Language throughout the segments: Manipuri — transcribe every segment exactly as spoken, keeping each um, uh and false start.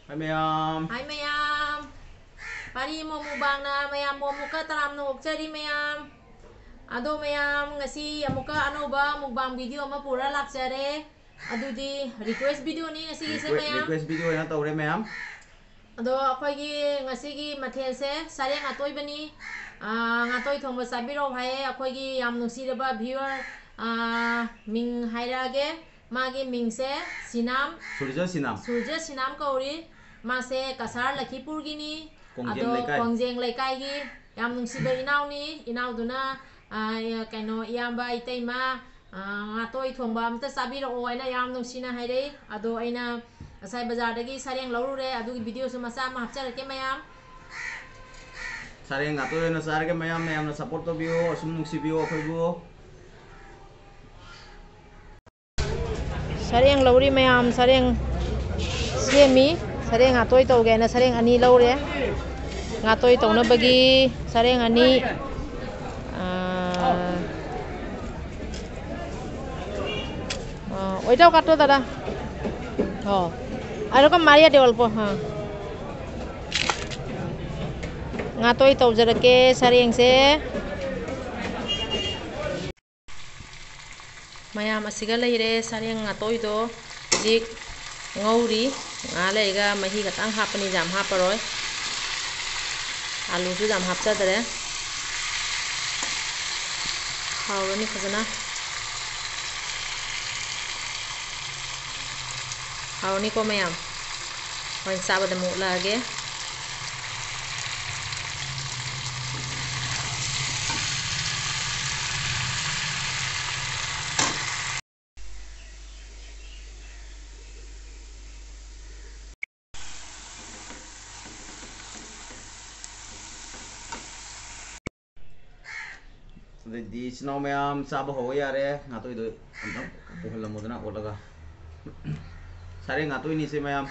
Hai ꯃꯌꯥꯝ. Hi ꯃꯌꯥꯝ. ꯄꯥꯔꯤ ꯃꯣꯃꯣ ꯃꯨꯛꯕꯥꯡꯅ ꯃꯌꯥꯝꯕꯨ ꯑꯃꯨꯛꯀ ꯇꯔꯥꯝꯅ ꯑꯣꯛꯆꯔꯤ ꯃꯌꯥꯝ. ꯑꯗꯣ ꯃꯌꯥꯝ, ꯉꯁꯤ ꯑꯃꯨꯛꯀ ꯑꯅꯧꯕ ꯃꯨꯛꯕꯥꯡ video ꯑꯃ ꯄꯨꯔ ꯂꯥꯛꯆꯔꯦ. ꯑꯗꯨꯗꯤ request videoꯅꯤ ꯉꯁꯤꯒꯤꯁꯦ ꯃꯌꯥꯝ. Request video ꯑꯣꯏꯅ ꯇꯧꯔꯦ ꯃꯌꯥꯝ. ꯑꯗꯣ ꯑꯩꯈꯣꯏꯒꯤ ꯉꯁꯤꯒꯤ ꯃꯊꯦꯜꯁꯦ ꯁꯔꯦꯡ ꯑꯇꯣꯏꯕꯅꯤ. ꯑꯥ, ꯉꯥꯇꯣꯏ ꯊꯣꯡꯕ ꯆꯥꯕꯤꯔꯛꯑꯣ ꯍꯥꯏꯌꯦ ꯑꯩꯈꯣꯏꯒꯤ ꯌꯥꯝ ꯅꯨꯡꯁꯤꯔꯕ viewer. ꯑꯥ, ꯃꯤꯡ ꯍꯥꯏꯔꯛꯑꯒꯦ. ꯃꯥꯒꯤ ꯃꯤꯡꯁꯦ ꯁꯤꯅꯥꯝ, ꯁꯨꯔꯖ ꯁꯤꯅꯥꯝ. ꯁꯨꯔꯖ ꯁꯤꯅꯥꯝ ꯀꯧꯔꯤ. ꯃꯥꯁꯦ ꯀꯁꯥꯔ ꯂꯈꯤꯄꯨꯔꯒꯤꯅꯤ. ꯀꯣꯡꯖꯦꯡ ꯑꯗꯣ ꯂꯩꯀꯥꯏ. ꯀꯣꯡꯖꯦꯡ ꯂꯩꯀꯥꯏꯒꯤ ꯌꯥꯝ ꯅꯨꯡꯁꯤꯕ ꯏꯅꯥꯎꯅꯤ. ꯏꯅꯥꯎꯗꯨꯅ, ꯑꯥ, ꯀꯩꯅꯣ, ꯏꯌꯥꯝꯕ, ꯏꯇꯩꯃ, ꯑꯥ, ꯉꯥꯇꯣꯏ ꯊꯣꯡꯕ ꯑꯝꯇ ꯆꯥꯕꯤꯔꯛꯑꯣ ꯍꯥꯏꯅ ꯌꯥꯝ ꯅꯨꯡꯁꯤꯅ ꯍꯥꯏꯔꯛꯏ. ꯑꯗꯣ ꯑꯩꯅ ꯉꯁꯥꯏ ꯕꯖꯥꯔꯗꯒꯤ ꯁꯔꯦꯡ ꯂꯧꯔꯨꯔꯦ, ꯑꯗꯨꯒꯤ videoꯁꯨ ꯃꯆꯥ ꯑꯃ ꯍꯥꯞꯆꯔꯛꯀꯦ ꯃꯌꯥꯝ. ꯁꯔꯦꯡ ꯉꯥꯇꯣꯏ ꯑꯣꯏꯅ ꯆꯥꯔꯒꯦ ꯃꯌꯥꯝ. ꯃꯌꯥꯝꯅ support ꯇꯧꯕꯤꯌꯨ, ꯑꯁꯨꯝ ꯅꯨꯡꯁꯤꯕꯤꯌꯨ ꯑꯩꯈꯣꯏꯕꯨ. ꯁꯔꯦꯡ ꯂꯧꯔꯤ ꯃꯌꯥꯝ, ꯁꯔꯦꯡ ꯁꯦꯝꯃꯤ. ꯁꯔꯦꯡ ꯉꯥꯇꯣꯏ ꯇꯧꯒꯦꯅ ꯁꯔꯦꯡ ꯑꯅꯤ ꯂꯧꯔꯦ. ꯉꯥꯇꯣꯏ ꯇꯧꯅꯕꯒꯤ ꯁꯔꯦꯡ ꯑꯅꯤ. ꯑꯥ, ꯑꯥ, ওইটাও কাটো দাদা. ও, আর এরকম মারিয়া দে অল্প. হ্যাঁ, ꯉꯥꯇꯣꯏ ꯇꯧꯖꯔꯛꯀꯦ ꯁꯔꯦꯡꯁꯦ. ꯃꯌꯥꯝ, ꯑꯁꯤꯒ ꯂꯩꯔꯦ ꯁꯔꯦꯡ ꯉꯥꯇꯣꯏꯗꯣ. ꯍꯧꯖꯤꯛ ꯉꯧꯔꯤ. ꯉꯥꯏꯍꯥꯛ ꯂꯩꯔꯒ ꯃꯍꯤ ꯈꯛꯇꯪ ꯍꯥꯞꯄꯅꯤ, ꯌꯥꯝ ꯍꯥꯞꯄꯔꯣꯏ. ꯑꯂꯨꯁꯨ ꯌꯥꯝ ꯍꯥꯞꯆꯗ꯭ꯔꯦ. ꯍꯥꯎꯔꯅꯤ ꯐꯖꯅ. ꯍꯥꯎꯔꯅꯤꯀꯣ ꯃꯌꯥꯝ. ꯍꯣꯔꯦꯟ ꯆꯥꯕꯗ ꯑꯃꯨꯛ ꯎꯠꯂꯛꯑꯒꯦ. ꯑꯗꯩꯗꯤ ꯏꯆꯤꯟ ꯏꯅꯥꯎ ꯃꯌꯥꯝ ꯆꯥꯕ ꯍꯧꯕ ꯌꯥꯔꯦ꯫ ꯉꯥꯇꯣꯏꯗꯣ ꯑꯝꯇꯪ ꯄꯨꯍꯜꯂꯝꯃꯣꯗꯅ ꯑꯣꯠꯂꯒ꯫ ꯁꯥꯔꯦꯡ ꯉꯥꯇꯣꯏꯅꯤꯁꯦ ꯃꯌꯥꯝ꯫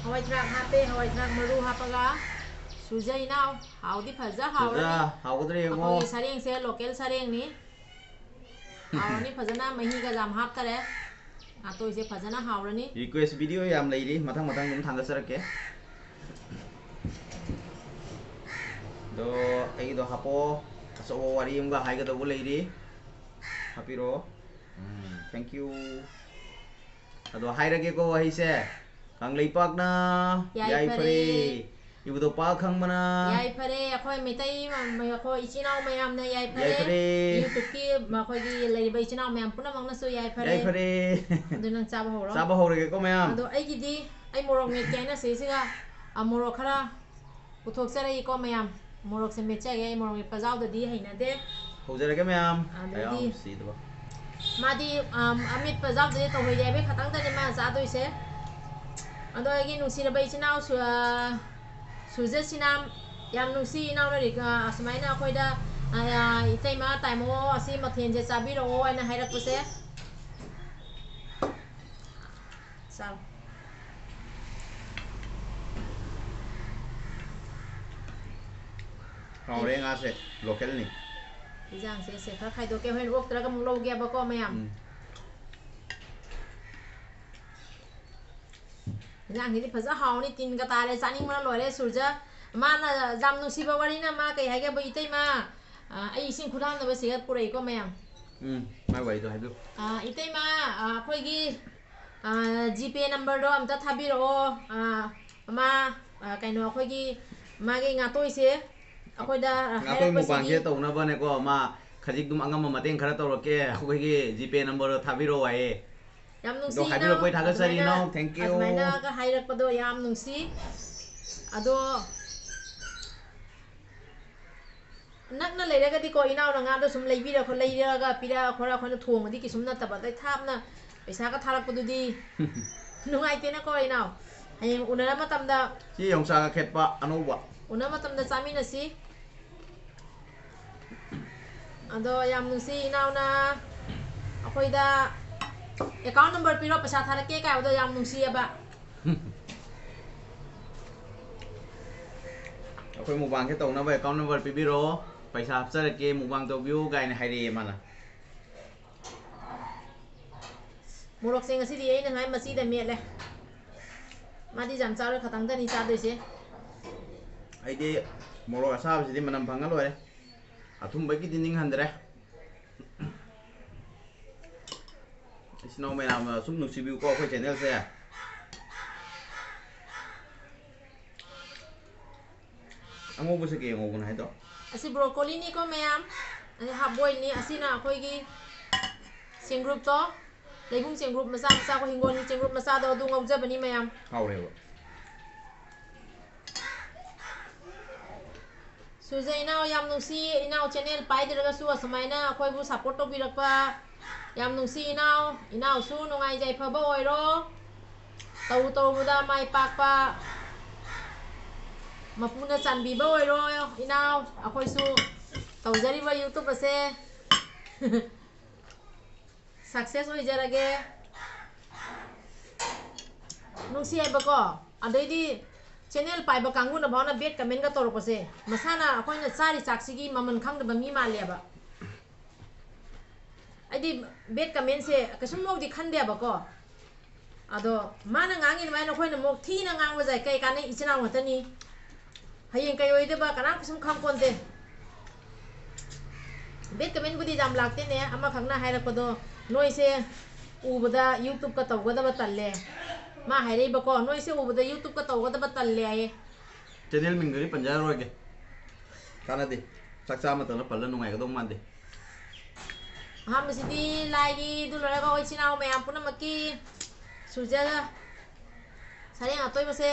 ꯍꯋꯥꯏ ꯊ꯭ꯔꯥꯛ ꯍꯥꯞꯄꯦ, ꯍꯋꯥꯏ ꯊ꯭ꯔꯥꯛ ꯃꯔꯨ ꯍꯥꯞꯄꯒ ꯁꯨꯖꯩ ꯏꯅꯥꯎ꯫ ꯍꯥꯎꯗꯤ ꯐꯖ ꯍꯥꯎꯔꯅꯤ꯫ ꯁꯨꯖ, ꯍꯥꯎꯒꯗ꯭ꯔꯥ ꯌꯦꯡꯉꯣ꯫ ꯑꯩꯈꯣꯏꯒꯤ ꯁꯔꯦꯡꯁꯦ local ꯁꯔꯦꯡꯅꯤ꯫ ꯍꯥꯎꯔꯅꯤ ꯐꯖꯅ, ꯃꯍꯤꯒ ꯌꯥꯝ ꯍꯥꯞꯇꯔꯦ꯫ ꯉꯥꯇꯣꯏꯁꯦ ꯐꯖꯅ ꯍꯥꯎꯔꯅꯤ꯫ Request video ꯌꯥꯝ ꯂꯩꯔꯤ, ꯃꯊꯪ ꯃꯊꯪ ꯑꯗꯨꯝ ꯊꯥꯡꯒꯠꯆꯔꯛꯀꯦ꯫ ꯑꯗꯣ ꯑꯩꯒꯤꯗꯣ ꯍꯥꯞꯄꯛꯑꯣ꯫ ꯑꯆꯧꯕ ꯋꯥꯔꯤ ꯑꯃꯒ ꯍꯥꯏꯒꯗꯧꯕ ꯂꯩꯔꯤ꯫ ꯍꯥꯞꯄꯤꯔꯛꯑꯣ꯫ ꯎꯝ, thank you꯫ ꯑꯗꯣ ꯍꯥꯏꯔꯒꯦꯀꯣ ꯋꯥꯍꯩꯁꯦ꯫ ꯀꯪꯂꯩꯄꯥꯛꯅ ꯌꯥꯏꯐꯔꯦ꯫ ꯌꯥꯏꯐꯔꯦ꯫ ꯏꯕꯨꯙꯧ ꯄꯥꯛ ꯈꯪꯕꯅ꯫ ꯌꯥꯏꯐꯔꯦ꯫ ꯑꯩꯈꯣꯏ ꯃꯩꯇꯩ ꯃ-, ꯃ-, ꯑꯩꯈꯣꯏ ꯏꯆꯤꯜ ꯏꯅꯥꯎ ꯃꯌꯥꯝꯅ ꯌꯥꯏꯐꯔꯦ꯫ ꯌꯥꯏꯐꯔꯦ꯫ YouTubeꯀꯤ ꯃꯈꯣꯏꯒꯤ ꯂꯩꯔꯤꯕ ꯏꯆꯤꯜ ꯏꯅꯥꯎ ꯃꯌꯥꯝ ꯄꯨꯝꯅꯃꯛꯅꯁꯨ ꯌꯥꯏꯐꯔꯦ꯫ ꯌꯥꯏꯐꯔꯦ꯫ ꯑꯗꯨ ꯅꯪ ꯆꯥꯕ ꯍꯧꯔꯣ꯫ ꯆꯥꯕ ꯍꯧꯔꯒꯦꯀꯣ ꯃꯌꯥꯝ꯫ ꯑꯗꯣ ꯑꯩꯒꯤꯗꯤ ꯑꯩ ꯃꯣꯔꯣꯛ ꯃꯦꯠꯀꯦ ꯍꯥꯏꯅ ꯁꯤꯁꯤꯒ, ꯑ, ꯃꯣꯔꯣꯛ ꯈꯔ ꯄꯨꯊꯣꯛꯆꯔꯛꯏꯀꯣ ꯃꯌꯥꯝ꯫ ꯃꯣꯔꯣꯛꯁꯦ ꯃꯦꯠꯆꯒꯦ꯫ ꯑꯩ ꯃꯣꯔꯣꯛ ꯃꯦꯠꯄ ꯌꯥꯎꯗꯗꯤ ꯍꯩꯅꯗꯦ꯫ ꯍꯧꯖꯔꯒꯦ ꯃꯌꯥꯝ꯫ ꯑꯗꯩꯗꯤ ꯑꯌꯥꯝ ꯁꯤꯗꯕ꯫ ꯃꯥꯗꯤ, ꯑꯝ, ꯑꯃꯦꯠꯄ ꯌꯥꯎꯗꯗꯤ ꯇꯧꯍꯩꯗꯦ ꯍꯥꯏꯕꯩ ꯈꯇꯪꯗꯅꯦ ꯃꯥ ꯆꯥꯗꯣꯏꯁꯦ꯫ ꯑꯗꯣ ꯑꯩꯒꯤ ꯅꯨꯡꯁꯤꯔꯕ ꯏꯆꯤꯟ ꯏꯅꯥꯎ ꯁꯨ-, ꯑ, ꯁꯨꯔꯖꯁꯤꯅ ꯌꯥꯝ ꯅꯨꯡꯁꯤ ꯏꯅꯥꯎꯅ ꯔꯤ-, ꯑ, ꯑꯁꯨꯃꯥꯏꯅ ꯑꯩꯈꯣꯏꯗ, ꯑ, ꯑ, "ꯏꯇꯩꯃ, ꯇꯥꯃꯣ ꯑꯁꯤ ꯃꯊꯦꯜꯁꯦ ꯆꯥꯕꯤꯔꯛꯑꯣ" ꯍꯥꯏꯅ ꯍꯥꯏꯔꯛꯄꯁꯦ꯫ ꯆꯥꯎ꯫ ꯍꯥꯎꯔꯦ ꯉꯥꯁꯦ, localꯅꯤ꯫ ꯏꯟꯖꯥꯡꯁꯦ ꯁꯦ ꯈꯔ ꯈꯥꯏꯗꯣꯛꯀꯦ, ꯍꯣꯔꯦꯟ ꯑꯣꯛꯇ꯭ꯔꯒ ꯑꯃꯨꯛ ꯂꯧꯒꯦꯕꯀꯣ ꯃꯌꯥꯝ꯫ ꯎꯝ꯫ ꯏꯟꯖꯥꯡꯁꯤꯗꯤ ꯐꯖ ꯍꯥꯎꯅꯤ, ꯇꯤꯟꯒ ꯇꯥꯔꯦ, ꯆꯥꯅꯤꯡꯕꯅ ꯂꯣꯏꯔꯦ ꯁꯨꯔꯖ꯫ ꯃꯥꯅ ꯌꯥꯝ ꯅꯨꯡꯁꯤꯕ ꯋꯥꯔꯤꯅ ꯃꯥ ꯀꯩ ꯍꯥꯏꯒꯦꯕꯨ, ꯏꯇꯩꯃ, ꯑ, ꯑꯩ ꯏꯁꯤꯡ ꯈꯨꯠ ꯍꯥꯝꯅꯕ ꯁꯤꯒ ꯄꯨꯔꯛꯏꯀꯣ ꯃꯌꯥꯝ꯫ ꯎꯝ, ꯃꯥꯏ ꯋꯥꯔꯤꯗꯣ ꯍꯥꯏꯕꯤꯌꯨ꯫ ꯑ, ꯏꯇꯩꯃ, ꯑ, ꯑꯩꯈꯣꯏꯒꯤ, ꯑ, GPay numberꯗꯣ ꯑꯝꯇ ꯊꯥꯕꯤꯔꯛꯑꯣ꯫ ꯑ, ꯃꯥ, ꯑ, ꯀꯩꯅꯣ, ꯑꯩꯈꯣꯏꯒꯤ ꯃꯥꯒꯤ ꯉꯥꯇꯣꯏꯁꯦ ꯑꯩꯈꯣꯏꯗ, ꯑ, ꯉꯥꯇꯣꯏ ꯍꯥꯏꯔꯛꯄꯁꯤꯒꯤ ꯃꯨꯛꯕꯥꯡꯁꯦ ꯇꯧꯅꯕꯅꯦꯀꯣ, ꯃꯥ ꯈꯖꯤꯛꯇꯨꯝ ꯑꯉꯝꯕ ꯃꯇꯦꯡ ꯈꯔ ꯇꯧꯔꯛꯀꯦ, ꯑꯩꯈꯣꯏꯒꯤ GPay numberꯗꯣ ꯊꯥꯕꯤꯔꯛꯑꯣ ꯍꯥꯏꯌꯦ꯫ ꯌꯥꯝ ꯑꯗꯣ ꯅꯨꯡꯁꯤ ꯏꯅꯥꯎ꯫ ꯍꯥꯏꯕꯤꯔꯛꯄꯩ ꯊꯥꯒꯠꯆꯔꯤ ꯑꯗꯨꯃꯥꯏꯅ, ꯏꯅꯥꯎ, thank you꯫ ꯑꯗꯨꯃꯥꯏꯅꯒ ꯍꯥꯏꯔꯛꯄꯗꯣ ꯌꯥꯝ ꯅꯨꯡꯁꯤ꯫ ꯑꯗꯣ ꯅꯛꯅ ꯂꯩꯔꯒꯗꯤꯀꯣ, ꯏꯅꯥꯎꯅ ꯉꯥꯗꯣ ꯁꯨꯝ ꯂꯩꯕꯤꯔ-, ꯂꯩꯔꯒ ꯄꯤꯔꯛꯑ ꯈꯣꯠꯂ ꯑꯩꯈꯣꯏꯅ ꯊꯣꯡꯕꯗꯤ ꯀꯩꯁꯨꯝ ꯅꯠꯇꯕ, ꯑꯗꯩ ꯊꯥꯞꯅ ꯄꯩꯁꯥꯒ ꯊꯥꯔꯛꯄꯗꯨꯗꯤ ꯅꯨꯡꯉꯥꯏꯇꯦꯅꯀꯣ ꯏꯅꯥꯎ꯫ ꯍꯌꯦꯡ ꯎꯅꯔ ꯃꯇꯝꯗ, ꯁꯤ ꯌꯣꯡꯆꯥꯛ ꯑꯈꯦꯠꯄ ꯑꯅꯧꯕ꯫ ꯎꯅꯔ ꯃꯇꯝꯗ ꯆꯥꯃꯤꯟꯅꯁꯤ꯫ ꯑꯗꯣ ꯌꯥꯝ ꯅꯨꯡꯁꯤ ꯏꯅꯥꯎꯅ ꯑꯩꯈꯣꯏꯗ account number ꯄꯤꯔꯣ, ꯄꯩꯁꯥ ꯊꯥꯔꯛꯀꯦ ꯀꯥꯏꯕꯗꯣ ꯌꯥꯝ ꯅꯨꯡꯁꯤꯌꯦꯕ꯫ ꯑꯩꯈꯣꯏ ꯃꯨꯛꯕꯥꯡꯁꯦ ꯇꯧꯅꯕ account number ꯄꯤꯕꯤꯔꯛꯑꯣ, ꯄꯩꯁꯥ ꯍꯥꯞꯆꯔꯛꯀꯦ, ꯃꯨꯛꯕꯥꯡ ꯇꯧꯕꯤꯌꯨ ꯀꯥꯏꯅ ꯍꯥꯏꯔꯛꯑꯦ ꯃꯥꯅ꯫ ꯃꯣꯔꯣꯛꯁꯦ ꯉꯁꯤꯗꯤ ꯑꯩꯅ ꯉꯥꯏ ꯃꯆꯤꯗ ꯃꯦꯠꯂꯦ꯫ ꯃꯥꯗꯤ ꯌꯥꯝ ꯆꯥꯔꯣꯏ, ꯈꯇꯪꯗꯅꯤ ꯆꯥꯗꯣꯏꯁꯦ꯫ ꯑꯩꯗꯤ ꯃꯣꯔꯣꯛ ꯑꯁꯥꯕꯁꯤꯗꯤ ꯃꯅꯝ ꯐꯪꯉ ꯂꯣꯏꯔꯦ꯫ ꯑꯊꯨꯝꯕꯒꯤꯗꯤ ꯅꯤꯡꯍꯟꯗ꯭ꯔꯦ꯫ ꯏꯆꯤꯟ ꯏꯅꯥꯎ ꯃꯌꯥꯝꯅ ꯁꯨꯝ ꯅꯨꯡꯁꯤꯕꯤꯌꯨꯀꯣ ꯑꯩꯈꯣꯏ ꯆꯦꯅꯦꯜꯁꯦ꯫ ꯑꯉꯧꯕꯁꯦ ꯀꯩ ꯑꯉꯧꯕꯅꯣ ꯍꯥꯏꯗꯣ? ꯑꯁꯤ ꯕ꯭ꯔꯣꯀꯣꯂꯤꯅꯤꯀꯣ ꯃꯌꯥꯝ, ꯑꯗꯩ ꯍꯥꯞ ꯕꯣꯏꯜꯅꯤ꯫ ꯑꯁꯤꯅ ꯑꯩꯈꯣꯏꯒꯤ ꯆꯦꯡꯒ꯭ꯔꯨꯞꯇꯣ, ꯂꯩꯕꯨꯡ ꯆꯦꯡꯒ꯭ꯔꯨꯞ ꯃꯆꯥ ꯃꯆꯥ, ꯑꯩꯈꯣꯏ ꯍꯤꯡꯒꯣꯜꯒꯤ ꯆꯦꯡꯒ꯭ꯔꯨꯞ ꯃꯆꯥꯗꯣ, ꯑꯗꯨ ꯉꯧꯖꯕꯅꯤ ꯃꯌꯥꯝ꯫ ꯍꯥꯎꯔꯦꯕ꯫ ꯁꯨꯖ ꯏꯅꯥꯎ ꯌꯥꯝ ꯅꯨꯡꯁꯤ, ꯏꯅꯥꯎ ꯆꯦꯅꯦꯜ ꯄꯥꯏꯗ꯭ꯔꯒꯁꯨ ꯑꯁꯨꯃꯥꯏꯅ ꯑꯩꯈꯣꯏꯕꯨ ꯁꯞꯄꯣꯔꯠ ꯇꯧꯕꯤꯔꯛꯄ ꯌꯥꯝ ꯅꯨꯡꯁꯤ ꯏꯅꯥꯎ꯫ ꯏꯅꯥꯎꯁꯨ ꯅꯨꯡꯉꯥꯏ ꯌꯥꯏꯐꯕ ꯑꯣꯏꯔꯣ, ꯇꯧꯔꯨ ꯇꯧꯔꯨꯕꯗ ꯃꯥꯏ ꯄꯥꯛꯄ꯫ ꯃꯄꯨꯅ ꯆꯥꯟꯕꯤꯕ ꯑꯣꯏꯔꯣ ꯏꯅꯥꯎ꯫ ꯑꯩꯈꯣꯏꯁꯨ ꯇꯧꯖꯔꯤꯕ ꯌꯨꯇꯨꯕ ꯑꯁꯦ ꯁꯛꯁꯦꯁ ꯑꯣꯏꯖꯔꯒꯦ꯫ ꯅꯨꯡꯁꯤ ꯍꯥꯏꯕꯀꯣ꯫ ꯑꯗꯩꯗꯤ ꯆꯦꯅꯦꯜ ꯄꯥꯏꯕ ꯀꯥꯡꯕꯨꯅ ꯐꯥꯎꯅ ꯕꯦꯠ ꯀꯃꯦꯟꯒ ꯇꯧꯔꯛꯄꯁꯦ, ꯃꯁꯥꯅ ꯑꯩꯈꯣꯏꯅ ꯆꯥꯔꯤ ꯆꯥꯛꯁꯤꯒꯤ ꯃꯃꯜ ꯈꯪꯗꯕ ꯃꯤ ꯃꯥꯜꯂꯦꯕ꯫ ꯑꯩꯗꯤ ꯕꯦꯠ ꯀꯃꯦꯟꯁꯦ ꯀꯩꯁꯨꯝ ꯃꯧꯗꯤ ꯈꯟꯗꯦꯕꯀꯣ꯫ ꯑꯗꯣ ꯃꯥꯅ ꯉꯥꯡꯉꯤ ꯑꯗꯨꯃꯥꯏꯅ ꯑꯩꯈꯣꯏꯅ ꯑꯃꯨꯛ ꯊꯤꯅ ꯉꯥꯡꯕꯁꯦ ꯀꯩ ꯀꯥꯟꯅꯩ? ꯏꯆꯤꯟ ꯏꯅꯥꯎ ꯉꯥꯛꯇꯅꯤ꯫ ꯍꯌꯦꯡ ꯀꯩ ꯑꯣꯏꯗꯣꯏꯕ ꯀꯅꯥꯝ ꯀꯩꯁꯨꯝ ꯈꯪꯄꯣꯟꯇꯦ꯫ ꯕꯦꯠ ꯀꯃꯦꯟꯕꯨꯗꯤ ꯌꯥꯝ ꯂꯥꯛꯇꯦꯅꯦ, ꯑꯃꯈꯛꯅ ꯍꯥꯏꯔꯛꯄꯗꯣ, "ꯅꯣꯏꯁꯦ ꯎꯕꯗ ꯌꯨꯇꯨꯕꯀ ꯇꯧꯒꯗꯕ ꯇꯜꯂꯦ"꯫ ꯃꯥ ꯍꯥꯏꯔꯛꯏꯕꯀꯣ, "ꯅꯣꯏꯁꯦ ꯎꯕꯗ ꯌꯨꯇꯨꯕꯀ ꯇꯧꯒꯗꯕ ꯇꯜꯂꯦ" ꯍꯥꯏꯌꯦ꯫ ꯆꯦꯅꯦꯜ ꯃꯤꯡꯒꯗꯤ ꯄꯟꯖꯔꯔꯣꯏꯒꯦ, ꯀꯥꯟꯅꯗꯦ꯫ ꯆꯥꯛ ꯆꯥ ꯃꯇꯝꯗ ꯄꯜꯂ ꯅꯨꯡꯉꯥꯏꯒꯗꯧ ꯃꯥꯟꯗꯦ꯫ ꯑꯍꯥꯟꯕꯁꯤꯗꯤ ꯂꯥꯏꯒꯤ, ꯑꯗꯨ ꯂꯣꯏꯔꯒ ꯑꯩꯈꯣꯏ ꯏꯆꯤꯟ ꯏꯅꯥꯎ ꯃꯌꯥꯝ ꯄꯨꯝꯅꯃꯛꯀꯤ ꯁꯨꯖ ꯁꯔꯦꯡ ꯑꯇꯣꯏꯕꯁꯦ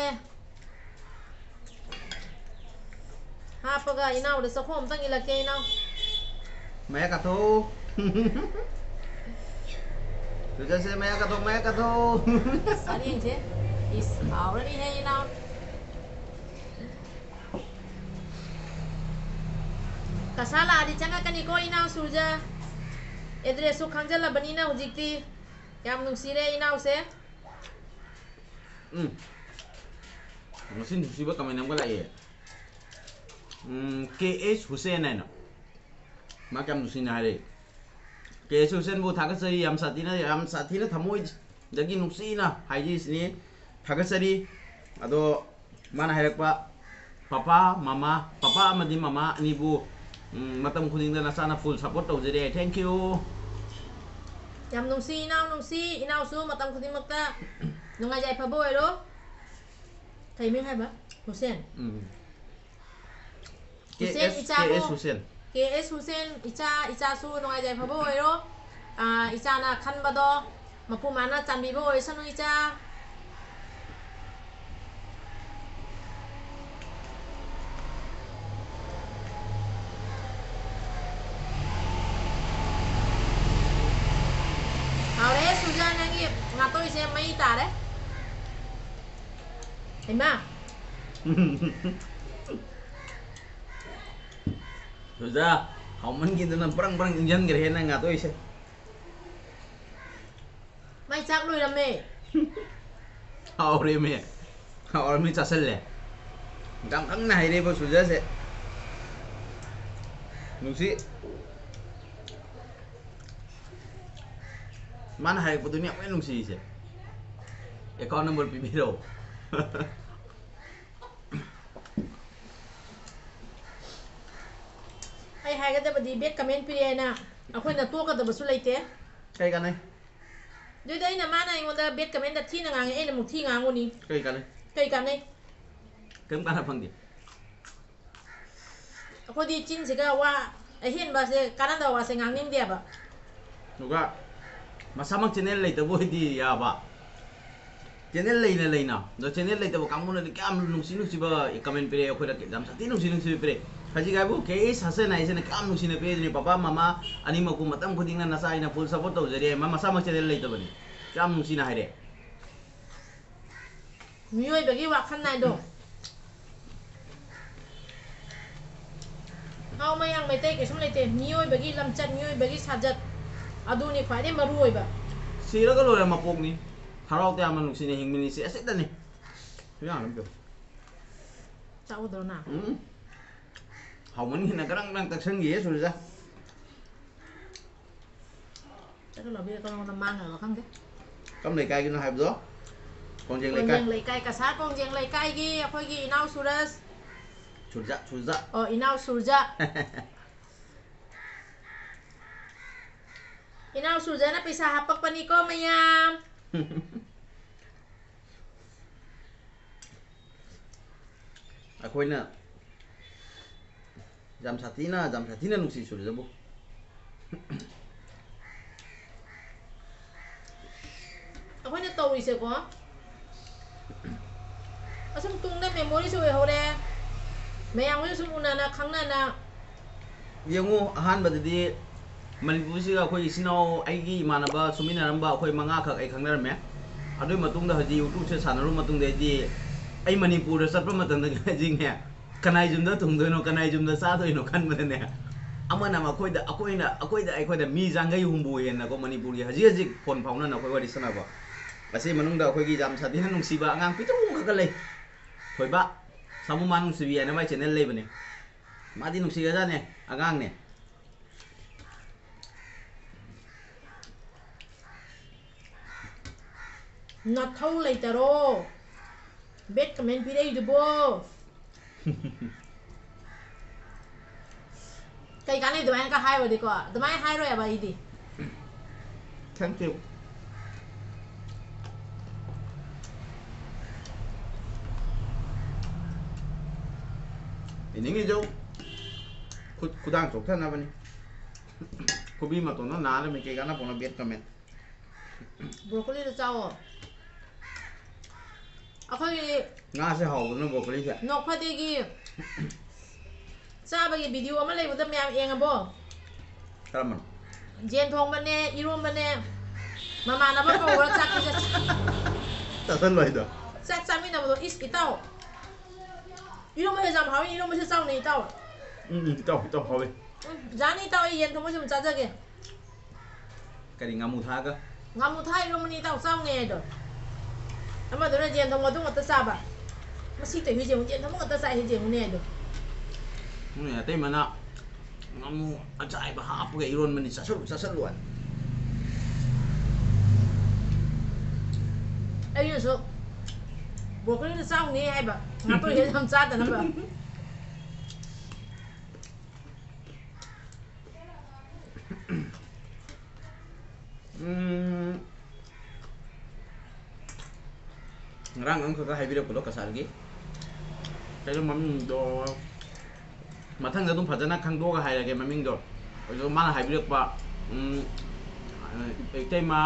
ꯍꯥꯞꯄꯒ ꯏꯅꯥꯎꯗ ꯆꯥꯛꯈꯣꯝ ꯑꯝꯇꯪ ꯏꯜꯂꯛꯀꯦ, ꯏꯅꯥꯎ꯫ ꯃꯌꯥ ꯀꯥꯊꯣꯛꯎ꯫ ꯁꯨꯖꯁꯦ, ꯃꯌꯥ ꯀꯥꯊꯣꯛ, ꯃꯌꯥ ꯀꯥꯊꯣꯛꯎ꯫ ꯁꯔꯦꯡꯁꯦ꯫ ꯏꯁ, ꯍꯥꯎꯔꯅꯤꯍꯦ, ꯏꯅꯥꯎ꯫ ꯀꯁꯥ ꯂꯥꯛꯑꯗꯤ ꯆꯪꯉꯛꯀꯅꯤꯀꯣ, ꯏꯅꯥꯎ ꯁꯨꯔꯖ꯫ ꯑꯦꯗ꯭ꯔꯦꯁꯁꯨ ꯈꯪꯖꯜꯂꯕꯅꯤꯅ ꯍꯧꯖꯤꯛꯇꯤ꯫ ꯌꯥꯝ ꯅꯨꯡꯁꯤꯔꯦ, ꯏꯅꯥꯎꯁꯦ꯫ ꯎꯝ꯫ ꯉꯁꯤ ꯅꯨꯡꯁꯤꯕ ꯀꯃꯦꯟ ꯑꯃꯒ ꯂꯥꯛꯑꯦ꯫ ꯎꯝ, ꯀꯦ ꯑꯦꯁ ꯍꯨꯁꯦꯟ ꯍꯥꯏꯅ꯫ ꯃꯥ ꯀꯌꯥꯝ ꯅꯨꯡꯁꯤꯅ ꯍꯥꯏꯔꯛꯏ꯫ ꯀꯦ ꯑꯦꯁ ꯍꯨꯁꯦꯟꯕꯨ ꯊꯥꯒꯠꯆꯔꯤ꯫ ꯌꯥꯝ ꯁꯥꯊꯤꯅ, ꯌꯥꯝ ꯁꯥꯊꯤꯅ ꯊꯃꯣꯏꯗꯒꯤ ꯅꯨꯡꯁꯤꯅ ꯍꯥꯏꯖꯔꯤꯁꯤꯅꯤ꯫ ꯊꯥꯒꯠꯆꯔꯤ꯫ ꯑꯗꯣ ꯃꯥꯅ ꯍꯥꯏꯔꯛꯄ, "ꯄꯄꯥ, ꯃꯃꯥ, ꯄꯄꯥ ꯑꯃꯗꯤ ꯃꯃꯥ ꯑꯅꯤꯕꯨ, ꯎꯝ, ꯃꯇꯝ ꯈꯨꯗꯤꯡꯗ ꯅꯆꯥꯅ full support ꯇꯧꯖꯔꯤ꯫ Thank you." ꯌꯥꯝ ꯅꯨꯡꯁꯤ, ꯏꯅꯥꯎ ꯅꯨꯡꯁꯤ꯫ ꯏꯅꯥꯎꯁꯨ ꯃꯇꯝ ꯈꯨꯗꯤꯡꯃꯛꯇ ꯅꯨꯡꯉꯥꯏ ꯌꯥꯏꯐꯕ ꯑꯣꯏꯔꯣ꯫ ꯀꯩ ꯃꯤꯡ ꯍꯥꯏꯕ? ꯍꯨꯁꯦꯟ? ꯎꯝ꯫ ꯍꯨꯁꯦꯟ ꯀꯦ ꯑꯦꯁ, ꯏꯆꯥꯕꯨ, ꯀꯦ ꯑꯦꯁ ꯍꯨꯁꯦꯟ꯫ ꯀꯦ ꯑꯦꯁ ꯍꯨꯁꯦꯟ ꯏꯆꯥ, ꯏꯆꯥꯁꯨ ꯅꯨꯡꯉꯥꯏ ꯌꯥꯏꯐꯕ ꯑꯣꯏꯔꯣ꯫ ꯑꯥ, ꯏꯆꯥꯅ ꯈꯟꯕꯗꯣ ꯃꯄꯨ ꯃꯥꯅ ꯆꯥꯟꯕꯤꯕ ꯑꯣꯏꯁꯅꯨ, ꯏꯆꯥ꯫ ꯍꯥꯎꯔꯦ ꯁꯨꯖꯥ, ꯅꯪꯒꯤ ꯉꯥꯇꯣꯏꯁꯦ ꯃꯩ ꯇꯥꯔꯦ꯫ ꯍꯩꯃꯥ꯫ ꯁꯨꯖꯥ, ꯍꯥꯎꯃꯟꯈꯤꯗꯅ ꯕ꯭ꯔꯪ ꯕ꯭ꯔꯪ ꯏꯪꯖꯟꯈ꯭ꯔꯦꯍꯦ ꯅꯪ ꯉꯥꯇꯣꯏꯁꯦ꯫ ꯃꯥꯏ ꯆꯥꯛ ꯂꯣꯏꯔꯝꯃꯦ꯫ ꯍꯥꯎꯔꯦꯃꯦ꯫ ꯍꯥꯎꯔꯃꯤ ꯆꯥꯁꯜꯂꯦ꯫ ꯌꯥꯝ ꯈꯪꯅ ꯍꯥꯏꯔꯦꯕ ꯁꯨꯖꯥꯁꯦ꯫ ꯅꯨꯡꯁꯤ꯫ ꯃꯥꯅ ꯍꯥꯏꯔꯛꯄꯗꯨꯅꯤ ꯑꯃꯨꯛ ꯍꯦꯟꯅ ꯅꯨꯡꯁꯤꯔꯤꯁꯦ꯫ Account number ꯄꯤꯕꯤꯔꯛꯑꯣ꯫ ꯑꯩ ꯍꯥꯏꯒꯗꯕꯗꯤ bad comment ꯄꯤꯔꯛꯑꯦꯅ ꯑꯩꯈꯣꯏꯅ ꯇꯣꯛꯀꯗꯕꯁꯨ ꯂꯩꯇꯦ꯫ ꯀꯩ ꯀꯥꯟꯅꯩ? ꯑꯗꯨꯗꯤ ꯑꯩꯅ, ꯃꯥꯅ ꯑꯩꯉꯣꯟꯗ bad comment ꯊꯤꯅ ꯉꯥꯡꯉꯦ, ꯑꯩꯅ ꯑꯃꯨꯛ ꯊꯤ ꯉꯥꯡꯉꯨꯅꯤ꯫ ꯀꯩ ꯀꯥꯟꯅꯩ? ꯀꯩ ꯀꯥꯟꯅꯩ? ꯀꯩꯝ ꯀꯥꯟꯅ ꯐꯪꯗꯦ꯫ ꯑꯩꯈꯣꯏꯗꯤ ꯆꯤꯟꯁꯤꯒ ꯋꯥ ꯑꯍꯦꯟꯕꯁꯦ, ꯀꯥꯟꯅꯗꯕ ꯋꯥꯁꯦ ꯉꯥꯡꯅꯤꯡꯗꯦꯕ꯫ ꯑꯗꯨꯒ ꯃꯁꯥꯃꯛ channel ꯂꯩꯇꯕ ꯑꯣꯏꯗꯤ ꯌꯥꯕ꯫ Channel ꯂꯩꯅ ꯂꯩꯅ, ꯑꯗꯣ channel ꯂꯩꯇꯕ ꯀꯥꯡꯕꯨꯅꯗꯤ ꯀꯌꯥꯝ ꯅꯨꯡꯁꯤ ꯅꯨꯡꯁꯤꯕ comment ꯄꯤꯔꯛꯑꯦ ꯑꯩꯈꯣꯏꯗ, ꯌꯥꯝ ꯁꯥꯊꯤ ꯅꯨꯡꯁꯤ ꯅꯨꯡꯁꯤꯕ ꯄꯤꯔꯛꯑꯦ꯫ ꯍꯧꯖꯤꯛ ꯍꯥꯏꯕꯨ ꯀꯦ ꯑꯦꯁ ꯍꯁꯟ ꯍꯥꯏꯁꯤꯅ ꯀꯌꯥꯝ ꯅꯨꯡꯁꯤꯅ ꯄꯤꯔꯛꯏꯗꯨꯅꯤ, "ꯄꯄꯥ ꯃꯃꯥ ꯑꯅꯤꯃꯛꯄꯨ ꯃꯇꯝ ꯈꯨꯗꯤꯡꯅ ꯅꯆꯥ ꯑꯩꯅ full support ꯇꯧꯖꯔꯤ" ꯍꯥꯏ, ꯃꯥ ꯃꯁꯥꯃꯛ channel ꯂꯩꯇꯕꯅꯤ, ꯀꯌꯥꯝ ꯅꯨꯡꯁꯤꯅ ꯍꯥꯏꯔꯦ꯫ ꯃꯤꯑꯣꯏꯕꯒꯤ ꯋꯥꯈꯜ ꯅꯥꯏꯗꯣ꯫ ꯍꯥꯎ ꯃꯌꯥꯡ ꯃꯩꯇꯩ ꯀꯩꯁꯨꯝ ꯂꯩꯇꯦ꯫ ꯃꯤꯑꯣꯏꯕꯒꯤ ꯂꯝꯆꯠ, ꯃꯤꯑꯣꯏꯕꯒꯤ ꯁꯥꯖꯠ, ꯑꯗꯨꯅꯤ ꯈ꯭ꯋꯥꯏꯗꯩ ꯃꯔꯨ ꯑꯣꯏꯕ꯫ ꯁꯤꯔꯒ ꯂꯣꯏꯔꯦ ꯃꯄꯣꯛꯅꯤ꯫ ꯍꯔꯥꯎ ꯇꯌꯥꯝꯅ ꯅꯨꯡꯁꯤꯅ ꯍꯤꯡꯃꯤꯟꯅꯁꯤ ꯑꯁꯤꯗꯅꯤ꯫ ꯌꯥꯅꯕꯗꯣ꯫ ꯆꯥꯎꯗ꯭ꯔꯣ ꯅꯪ? ꯎꯝ꯫ ꯍꯥꯎꯃꯟꯈꯤꯅ ꯒ꯭ꯔꯪ ꯒ꯭ꯔꯪ ꯇꯛꯁꯟꯈꯤꯌꯦ ꯁꯨꯔꯖꯥ꯫ ꯂꯧꯕꯤꯔꯒ ꯃꯉꯣꯟꯗ ꯃꯥꯡꯈ꯭ꯔꯕ ꯈꯪꯗꯦ꯫ ꯀꯝ ꯂꯩꯀꯥꯏꯒꯤꯅꯣ ꯍꯥꯏꯕꯗꯣ? ꯀꯣꯡꯖꯦꯡ ꯂꯩꯀꯥꯏ꯫ ꯀꯣꯡꯖꯦꯡ ꯂꯩꯀꯥꯏ, ꯀꯁꯥꯔ ꯀꯣꯡꯖꯦꯡ ꯂꯩꯀꯥꯏꯒꯤ ꯑꯩꯈꯣꯏꯒꯤ ꯏꯅꯥꯎ ꯁꯨꯔꯖ꯫ ꯁꯨꯔꯖ, ꯁꯨꯔꯖ꯫ ꯑꯣ, ꯏꯅꯥꯎ ꯁꯨꯔꯖ꯫ ꯏꯅꯥꯎ ꯁꯨꯔꯖꯅ ꯄꯩꯁꯥ ꯍꯥꯞꯄꯛꯄꯅꯤꯀꯣ ꯃꯌꯥꯝ꯫ ꯑꯩꯈꯣꯏꯅ ꯌꯥꯝ ꯁꯥꯊꯤꯅ, ꯌꯥꯝ ꯁꯥꯊꯤꯅ ꯅꯨꯡꯁꯤ ꯁꯨꯔꯖꯕꯨ꯫ ꯑꯩꯈꯣꯏꯅ ꯇꯧꯔꯤꯁꯦꯀꯣ, ꯑꯁꯨꯝ ꯇꯨꯡꯗ memoryꯁꯨ ꯑꯣꯏꯍꯧꯔꯦ, ꯃꯌꯥꯝꯒꯁꯨ ꯁꯨꯝ ꯎꯅꯅ ꯈꯪꯅꯅ꯫ ꯌꯦꯡꯉꯨ, ꯑꯍꯥꯟꯕꯗꯗꯤ ꯃꯅꯤꯄꯨꯔꯁꯤꯒ ꯑꯩꯈꯣꯏ ꯏꯆꯤꯟ ꯏꯅꯥꯎ, ꯑꯩꯒꯤ ꯏꯃꯥꯟꯅꯕ ꯁꯨꯃꯤꯟꯅꯔꯝꯕ ꯑꯩꯈꯣꯏ ꯃꯉꯥꯈꯛ ꯑꯩ ꯈꯪꯅꯔꯝꯃꯦ꯫ ꯑꯗꯨꯒꯤ ꯃꯇꯨꯡꯗ ꯍꯧꯖꯤꯛ YouTubeꯁꯦ ꯁꯥꯟꯅꯔꯨꯕ ꯃꯇꯨꯡꯗ ꯑꯩꯗꯤ ꯑꯩ ꯃꯅꯤꯄꯨꯔꯗ ꯆꯠꯄ ꯃꯇꯝꯗ ꯍꯧꯖꯤꯛꯅꯦ, ꯀꯅꯥꯏ ꯌꯨꯝꯗ ꯊꯨꯡꯗꯣꯏꯅꯣ, ꯀꯅꯥꯏ ꯌꯨꯝꯗ ꯆꯥꯗꯣꯏꯅꯣ ꯈꯟꯕꯗꯅꯦ, ꯑꯃꯅ ꯃꯈꯣꯏꯗ, ꯑꯩꯈꯣꯏꯅ, ꯑꯩꯈꯣꯏꯗ, ꯑꯩꯈꯣꯏꯗ ꯃꯤ ꯌꯥꯡꯈꯩ ꯍꯨꯝꯐꯨ ꯍꯦꯟꯅꯀꯣ ꯃꯅꯤꯄꯨꯔꯒꯤ ꯍꯧꯖꯤꯛ ꯍꯧꯖꯤꯛ phone ꯐꯥꯎꯅꯅ ꯑꯩꯈꯣꯏ ꯋꯥꯔꯤ ꯁꯥꯟꯅꯕ꯫ ꯑꯁꯤ ꯃꯅꯨꯡꯗ ꯑꯩꯈꯣꯏꯒꯤ ꯌꯥꯝ ꯁꯥꯊꯤꯅ ꯅꯨꯡꯁꯤꯕ ꯑꯉꯥꯡ ꯄꯤꯛꯇ꯭ꯔꯨ ꯈꯛꯀ ꯂꯩ꯫ ꯊꯣꯏꯕ, ꯁꯥꯃꯨ ꯃꯥ ꯅꯨꯡꯁꯤꯕꯤ ꯍꯥꯏꯅ ꯃꯥꯏ channel ꯂꯩꯕꯅꯦ꯫ ꯃꯥꯗꯤ ꯅꯨꯡꯁꯤꯒ꯭ꯔꯖꯥꯠꯅꯦ, ꯑꯉꯥꯡꯅꯦ꯫ ꯅꯊꯧ ꯂꯩꯇꯔꯣ bad comment ꯄꯤꯔꯛꯏꯗꯨꯕꯣ? ꯀꯩ ꯀꯥꯟꯅꯩ ꯑꯗꯨꯃꯥꯏꯅꯒ ꯍꯥꯏꯔꯨꯔꯗꯤꯀꯣ? ꯑꯗꯨꯃꯥꯏꯅ ꯍꯥꯏꯔꯣꯏꯕ ꯑꯩꯗꯤ꯫ Thank you. ꯏꯅꯤꯡꯉꯤꯖꯧ꯫ ꯈꯨꯠ, ꯈꯨꯗꯥꯡ ꯆꯣꯛꯊꯅꯕꯅꯤ꯫ ꯈꯨꯕꯤ ꯃꯇꯣꯟꯗꯣ ꯅꯥꯔꯃꯤ ꯀꯩ ꯀꯥꯟꯅ ꯄꯣꯠꯅꯣ bad comment꯫ Broccolíꯗꯣ ꯆꯥꯎꯑꯣ꯫ ꯑꯩꯈꯣꯏꯒꯤ ꯉꯥꯁꯦ ꯍꯥꯎꯕꯅ broccolíꯁꯦ꯫ ꯅꯣꯛꯐꯗꯦꯒꯤ ꯆꯥꯕꯒꯤ video ꯑꯃ ꯂꯩꯕꯗ ꯃꯌꯥꯝ ꯌꯦꯡꯉꯕꯣ? ꯀꯔꯝꯕꯅꯣ? ꯌꯦꯟ ꯊꯣꯡꯕꯅꯦ, ꯏꯔꯣꯝꯕꯅꯦ, ꯃꯃꯥꯟꯅꯕ ꯀꯧꯔ ꯆꯥꯛ ꯄꯤꯖ-, ꯆꯥꯁꯜꯂꯣ ꯍꯥꯏꯗꯣ꯫ ꯆꯥꯛ ꯆꯥꯃꯤꯟꯅꯕꯗꯣ, ꯏꯁ, ꯏꯇꯥꯎ꯫ ꯏꯔꯣꯝꯕꯁꯦ ꯌꯥꯝ ꯍꯥꯎꯋꯤ, ꯏꯔꯣꯝꯕꯁꯦ ꯆꯥꯎꯅꯦ, ꯏꯇꯥꯎ꯫ ꯎꯝ, ꯎꯝ, ꯏꯇꯥꯎ, ꯏꯇꯥꯎ, ꯍꯥꯎꯋꯤ꯫ ꯎꯝ, ꯌꯥꯅꯤ, ꯏꯇꯥꯎ, ꯑꯩ ꯌꯦꯟ ꯊꯣꯡꯕꯁꯦ ꯑꯗꯨꯝ ꯆꯥꯖꯒꯦ꯫ ꯀꯔꯤ, ꯉꯥꯃꯨ ꯊꯥꯛꯑꯒ? ꯉꯥꯃꯨ ꯊꯥꯛꯑ ꯏꯔꯣꯝꯕꯅꯤ, ꯏꯇꯥꯎ, ꯆꯥꯎꯅꯦ ꯍꯥꯏꯗꯣ꯫ ꯑꯃꯗꯨꯅ ꯌꯦꯟ ꯊꯣꯡꯕ ꯑꯗꯨ ꯉꯥꯛꯇ ꯆꯥꯕ꯫ ꯃꯁꯤ ꯇꯧꯏꯁꯦ ꯌꯦꯡꯉꯨ, ꯌꯦꯟ ꯊꯣꯡꯕ ꯉꯥꯛꯇ ꯆꯥꯏ ꯍꯥꯏꯁꯦ ꯌꯦꯡꯉꯨꯅꯦ ꯍꯥꯏꯗꯣ꯫ ꯅꯣꯏ ꯑꯇꯩꯃꯅ ꯉꯥꯃꯨ ꯑꯆꯥꯏꯕ ꯍꯥꯞꯄꯒ ꯏꯔꯣꯟꯕꯅꯤ, ꯆꯥꯁꯜꯂꯨ, ꯆꯥꯁꯜꯂꯨ ꯍꯥꯏꯅ꯫ ꯑꯩꯅꯁꯨ ꯕ꯭ꯔꯣꯀꯣꯂꯤꯗ ꯆꯥꯎꯅꯦ ꯍꯥꯏꯕ, ꯉꯥꯇꯣꯏꯁꯦ ꯌꯥꯝ ꯆꯥꯗꯅꯕ꯫ ꯎꯝ, ꯉꯔꯥꯡ ꯑꯃꯈꯛꯀ ꯍꯥꯏꯕꯤꯔꯛꯄꯗꯣ ꯀꯁꯥꯔꯒꯤ, ꯀꯩꯅꯣ ꯃꯃꯤꯡꯗꯣ, ꯃꯊꯪꯗ ꯑꯗꯨꯝ ꯐꯖꯅ ꯈꯪꯗꯣꯛꯑꯒ ꯍꯥꯏꯔꯒꯦ ꯃꯃꯤꯡꯗꯣ꯫ ꯑꯗꯣ ꯃꯥꯅ ꯍꯥꯏꯕꯤꯔꯛꯄ, ꯎꯝ, ꯏꯇꯩꯃ,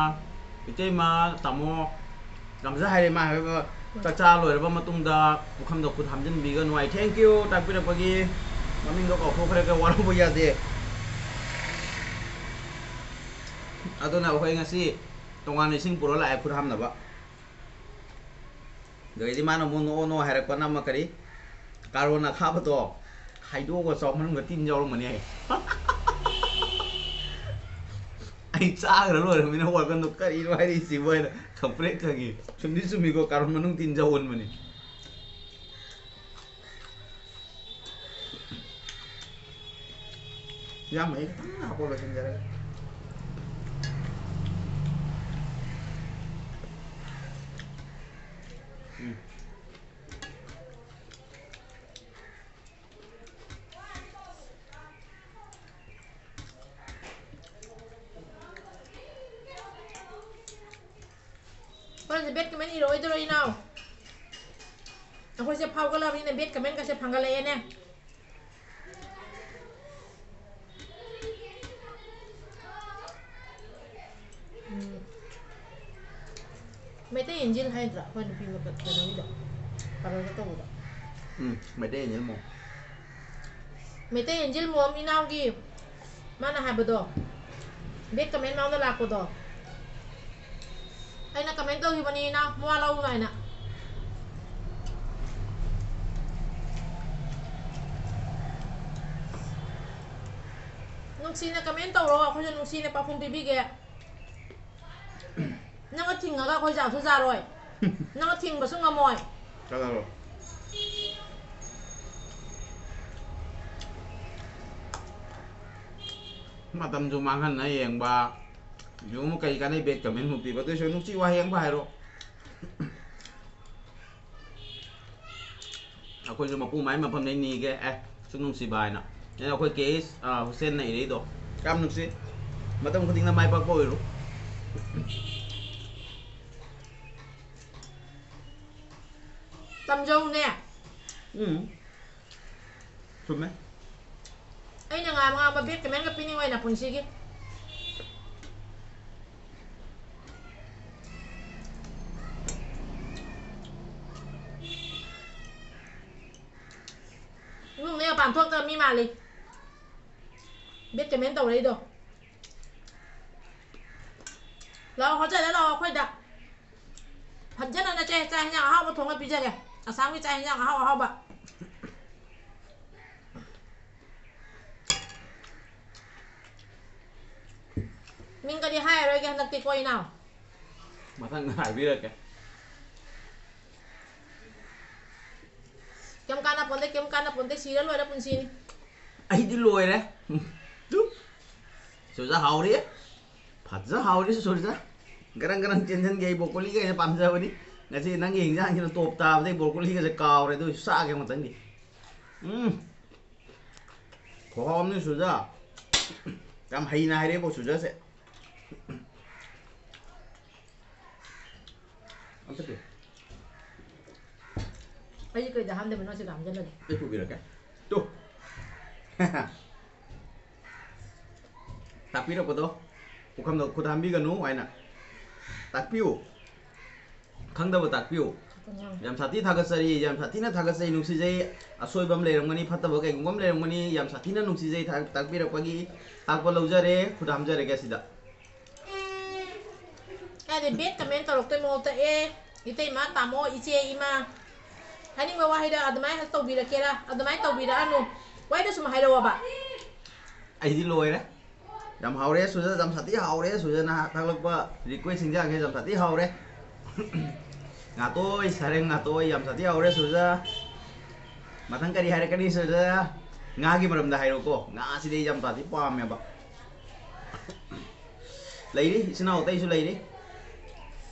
ꯏꯇꯩꯃ, ꯇꯥꯃꯣ, ꯌꯥꯝꯁꯨ ꯍꯥꯏꯔꯦ ꯃꯥ ꯍꯥꯏꯕ, ꯆꯥꯛꯆꯥ ꯂꯣꯏꯔꯕ ꯃꯇꯨꯡꯗ ꯄꯨꯈꯝꯗ ꯈꯨꯠ ꯍꯥꯝꯖꯤꯟꯕꯤꯒꯅꯨ ꯍꯥꯏ꯫ Thank you ꯇꯥꯛꯄꯤꯔꯛꯄꯒꯤ꯫ ꯃꯃꯤꯡꯗꯣ ꯀꯥꯎꯊꯣꯛꯈ꯭ꯔꯦ, ꯋꯥꯔꯧꯕ ꯌꯥꯗꯦ꯫ ꯑꯗꯨꯅ ꯑꯩꯈꯣꯏ ꯉꯁꯤ ꯇꯣꯉꯥꯟꯅ ꯏꯁꯤꯡ ꯄꯨꯔ ꯂꯥꯛꯑꯦ ꯈꯨꯠ ꯍꯥꯝꯅꯕ꯫ ꯑꯗꯩꯗꯤ ꯃꯥꯅ ꯑꯃꯨꯛ ꯅꯣꯛꯑꯣ ꯅꯣꯛꯑꯣ ꯍꯥꯏꯔꯛꯄꯅ ꯑꯃ ꯀꯔꯤ? ꯀꯥꯔꯣꯟ ꯑꯈꯥꯕꯗꯣ ꯍꯥꯏꯗꯣꯛꯑꯒ ꯆꯥꯎ, ꯃꯅꯨꯡꯗ ꯇꯤꯟ ꯌꯥꯎꯔꯝꯒꯅꯤ ꯍꯥꯏ꯫ ꯑꯩ ꯆꯥꯈ꯭ꯔ ꯂꯣꯏꯔꯃꯤꯅ ꯋꯥꯈꯜꯗꯣ ꯀꯔꯤꯅꯣ ꯍꯥꯏꯔꯛꯏꯁꯤꯕꯨ ꯍꯥꯏꯅ ꯈꯪꯄ꯭ꯔꯦꯛ ꯈꯪꯉꯤ꯫ ꯆꯨꯝꯗꯤ ꯆꯨꯝꯃꯤꯀꯣ, ꯀꯥꯔꯣꯟ ꯃꯅꯨꯡ ꯇꯤꯟ ꯌꯥꯎꯍꯟꯕꯅꯤ꯫ ꯌꯥꯝ ꯃꯍꯤ ꯈꯤꯇꯪ ꯍꯥꯞꯄ ꯂꯣꯏꯁꯤꯟꯖꯔꯒꯦ꯫ ꯎꯝ꯫ ꯍꯣꯔꯦꯟꯁꯦ bad comment ꯏꯔꯛꯑꯣꯏꯗ꯭ꯔꯣ, ꯏꯅꯥꯎ? ꯑꯩꯈꯣꯏꯁꯦ ꯐꯥꯎꯒꯠꯂꯕꯅꯤꯅ bad comment ꯀꯁꯦ ꯐꯪꯒꯠꯂꯛꯑꯦꯅꯦ꯫ ꯎꯝ꯫ ꯃꯩꯇꯩ angel ꯍꯥꯏꯗ꯭ꯔꯥ ꯑꯩꯈꯣꯏ ꯅꯨꯄꯤ ꯃꯈꯜ ꯀꯩꯅꯣꯒꯤꯗꯣ, parlour ꯇꯧꯕꯗꯣ? ꯎꯝ, ꯃꯩꯇꯩ angel ꯃꯣꯝ꯫ ꯃꯩꯇꯩ angel ꯃꯣꯝ ꯏꯅꯥꯎꯒꯤ ꯃꯥꯅ ꯍꯥꯏꯕꯗꯣ, bad comment ꯃꯉꯣꯟꯗ ꯂꯥꯛꯄꯗꯣ, ꯑꯩꯅ comment ꯇꯧꯈꯤꯕꯅꯤ ꯏꯅꯥꯎ, ꯃꯋꯥ ꯂꯧꯅꯨ ꯍꯥꯏꯅ꯫ ꯅꯨꯡꯁꯤꯅ comment ꯇꯧꯔꯣ, ꯑꯩꯈꯣꯏꯁꯨ ꯅꯨꯡꯁꯤꯅ ꯄꯥꯎꯈꯨꯝ ꯄꯤꯕꯤꯒꯦ꯫ ꯅꯪꯅ ꯊꯤꯡꯉꯒ ꯑꯩꯈꯣꯏ ꯖꯥꯁꯨ ꯖꯥꯔꯣꯏ꯫ ꯅꯪꯅ ꯊꯤꯡꯕꯁꯨ ꯉꯝꯃꯣꯏ꯫ ꯀꯅꯥꯅꯣ? ꯃꯇꯝꯁꯨ ꯃꯥꯡꯍꯟꯅ ꯌꯦꯡꯕ, ꯌꯦꯡꯉꯨ ꯀꯔꯤ ꯀꯥꯟꯅꯩ bad comment ꯃꯨꯛ ꯄꯤꯕ? ꯑꯗꯨꯏꯁꯨ ꯅꯨꯡꯁꯤ ꯋꯥꯍꯩ ꯑꯃ ꯍꯥꯏꯔꯣ꯫ ꯑꯩꯈꯣꯏꯁꯨ ꯃꯄꯨ ꯃꯥꯏ ꯃꯐꯝꯗꯩ ꯅꯤꯒꯦ, ꯑꯦ, ꯁꯨꯛ ꯅꯨꯡꯁꯤꯕ ꯍꯥꯏꯅ꯫ ꯑꯩꯅ ꯑꯩꯈꯣꯏ ꯀꯦ ꯑꯦꯁ, ꯑ, ꯍꯨꯁꯦꯟꯅ ꯏꯔꯛꯏꯗꯣ꯫ ꯌꯥꯝ ꯅꯨꯡꯁꯤ꯫ ꯃꯇꯝ ꯈꯨꯗꯤꯡꯗ ꯃꯥꯏ ꯄꯥꯛꯄ ꯑꯣꯏꯔꯣ꯫ ꯇꯝꯖꯧꯅꯦ꯫ ꯎꯝ꯫ ꯆꯨꯝꯃꯦ꯫ ꯑꯩꯅ ꯉꯥꯡ ꯉꯥꯡꯕ ꯕꯦꯠ ꯀꯃꯦꯟꯒ ꯄꯤꯅꯤꯡꯉꯣꯏ ꯅꯄꯨꯟꯁꯤꯒꯤ꯫ ꯏꯃꯨꯡꯗ ꯃꯄꯥꯟ ꯊꯣꯛꯇꯕ ꯃꯤ ꯃꯥꯜꯂꯤ꯫ ꯕꯦꯠ ꯀꯃꯦꯟ ꯇꯧꯔꯛꯏꯗꯣ꯫ ꯂꯥꯛꯑꯣ, ꯍꯣꯁꯇꯦꯜꯗ ꯂꯥꯛꯑꯣ ꯑꯩꯈꯣꯏꯗ꯫ ꯐꯖꯅ ꯅꯆꯦ ꯆꯥꯛ ꯍꯦꯟꯖꯥꯡ ꯑꯍꯥꯎꯕ ꯊꯣꯡꯉ ꯄꯤꯖꯒꯦ꯫ ꯑꯁꯥꯝꯒꯤ ꯆꯥꯛ ꯍꯦꯟꯖꯥꯡ ꯑꯍꯥꯎ ꯑꯍꯥꯎꯕ꯫ ꯃꯤꯡꯒꯗꯤ ꯍꯥꯏꯔꯔꯣꯏꯒꯦ ꯍꯟꯗꯛꯇꯤ ꯀꯣ ꯏꯅꯥꯎ꯫ ꯃꯊꯪꯗ ꯍꯥꯏꯕꯤꯔꯛꯀꯦ꯫ ꯀꯩꯝ ꯀꯥꯟꯅꯄꯣꯟꯇꯦ, ꯀꯩꯝ ꯀꯥꯟꯅꯄꯣꯟꯇꯦ, ꯁꯤꯔ ꯂꯣꯏꯔ ꯄꯨꯟꯁꯤꯅꯤ꯫ ꯑꯩꯗꯤ ꯂꯣꯏꯔꯦ꯫ ꯇꯨ꯫ ꯆꯨꯖꯥꯛ ꯍꯥꯎꯔꯤ꯫ ꯐꯖ ꯍꯥꯎꯔꯤ ꯆꯨꯖꯥꯛ꯫ ꯒꯔꯪ ꯒꯔꯪ ꯆꯦꯟꯖꯟꯒꯦ, ꯑꯩ ꯕ꯭ꯔꯣꯀꯣꯂꯤꯒ ꯑꯩꯅ ꯄꯥꯝꯖꯕꯅꯤ꯫ ꯉꯁꯤ ꯅꯪꯒꯤ ꯏꯟꯖꯥꯡꯁꯤꯅ ꯇꯣꯞ ꯇꯥꯕꯗꯩ ꯕ꯭ꯔꯣꯀꯣꯂꯤꯒꯁꯦ ꯀꯥꯎꯔꯦ, ꯑꯗꯨ ꯆꯥꯒꯦ ꯑꯃꯨꯛꯇꯪꯗꯤ꯫ ꯎꯝ꯫ ꯈꯨꯍꯥꯎ ꯑꯃꯅꯤ ꯆꯨꯖꯥꯛ꯫ ꯌꯥꯝ ꯍꯩꯅ ꯍꯥꯏꯔꯦꯀꯣ ꯆꯨꯖꯥꯛꯁꯦ꯫ ꯑꯝꯇ ꯄꯤꯌꯨ꯫ ꯑꯩꯁꯦ ꯀꯩꯗ ꯍꯥꯝꯗꯣꯏꯕꯅꯣ ꯁꯤꯗ ꯍꯥꯝꯖꯜꯂꯒꯦ꯫ ꯑꯩ ꯄꯨꯕꯤꯔꯛꯀꯦ꯫ ꯇꯨ꯫ ꯇꯥꯛꯄꯤꯔꯛꯄꯗꯣ ꯄꯨꯈꯝꯗ ꯈꯨꯠ ꯍꯥꯝꯕꯤꯒꯅꯨ ꯍꯥꯏꯅ ꯇꯥꯛꯄꯤꯌꯨ꯫ ꯈꯪꯗꯕ ꯇꯥꯛꯄꯤꯌꯨ꯫ ꯈꯛꯇꯅꯦ꯫ ꯌꯥꯝ ꯁꯥꯊꯤ ꯊꯥꯒꯠꯆꯔꯤ, ꯌꯥꯝ ꯁꯥꯊꯤꯅ ꯊꯥꯒꯠꯆꯩ, ꯅꯨꯡꯁꯤꯖꯩ꯫ ꯑꯁꯣꯏꯕ ꯑꯃ ꯂꯩꯔꯝꯒꯅꯤ, ꯐꯠꯇꯕ ꯀꯩꯒꯨꯝꯕ ꯑꯃ ꯂꯩꯔꯝꯒꯅꯤ, ꯌꯥꯝ ꯁꯥꯊꯤꯅ ꯅꯨꯡꯁꯤꯖꯩ ꯊꯥ-, ꯇꯥꯛꯄꯤꯔꯛꯄꯒꯤ, ꯇꯥꯛꯄ ꯂꯧꯖꯔꯦ, ꯈꯨꯠ ꯍꯥꯝꯖꯔꯒꯦ ꯑꯁꯤꯗ꯫ ꯀꯥꯏꯗꯩ bad comment ꯇꯧꯔꯛꯇꯣꯏ ꯃꯍꯨꯠꯇ, ꯑꯦ, ꯏꯇꯩꯃ, ꯇꯥꯃꯣ, ꯏꯆꯦ, ꯏꯃꯥ, ꯍꯥꯏꯅꯤꯡꯕ ꯋꯥꯍꯩꯗꯣ ꯑꯗꯨꯃꯥꯏꯅ ꯇꯧꯕꯤꯔꯛꯀꯦꯔꯥ, ꯑꯗꯨꯃꯥꯏꯅ ꯇꯧꯕꯤꯔꯛꯑꯅꯨ, ꯋꯥꯍꯩꯗꯣ ꯁꯨꯝ ꯍꯥꯏꯔꯛꯑꯣꯕ꯫ ꯑꯩꯗꯤ ꯂꯣꯏꯔꯦ꯫ ꯌꯥꯝ ꯍꯥꯎꯔꯦ ꯁꯨꯖꯥ, ꯌꯥꯝ ꯁꯥꯊꯤ ꯍꯥꯎꯔꯦ ꯁꯨꯖꯥꯅ ꯊꯥꯒꯠꯂꯛꯄ request ꯏꯟꯖꯥꯡꯁꯦ ꯌꯥꯝ ꯁꯥꯊꯤ ꯍꯥꯎꯔꯦ꯫ ꯉꯥꯇꯣꯏ, ꯁꯔꯦꯡ ꯉꯥꯇꯣꯏ, ꯌꯥꯝ ꯁꯥꯊꯤ ꯍꯥꯎꯔꯦ ꯁꯨꯖꯥ꯫ ꯃꯊꯪ ꯀꯔꯤ ꯍꯥꯏꯔꯛꯀꯅꯤ ꯁꯨꯖꯥ? ꯉꯥꯒꯤ ꯃꯔꯝꯗ ꯍꯥꯏꯔꯛꯎꯀꯣ, ꯉꯥꯁꯤꯗꯤ ꯑꯩ ꯌꯥꯝ ꯁꯥꯊꯤ ꯄꯥꯝꯃꯦꯕ꯫ ꯂꯩꯔꯤ, ꯏꯆꯤꯟ ꯏꯅꯥꯎ ꯑꯇꯩꯁꯨ ꯂꯩꯔꯤ꯫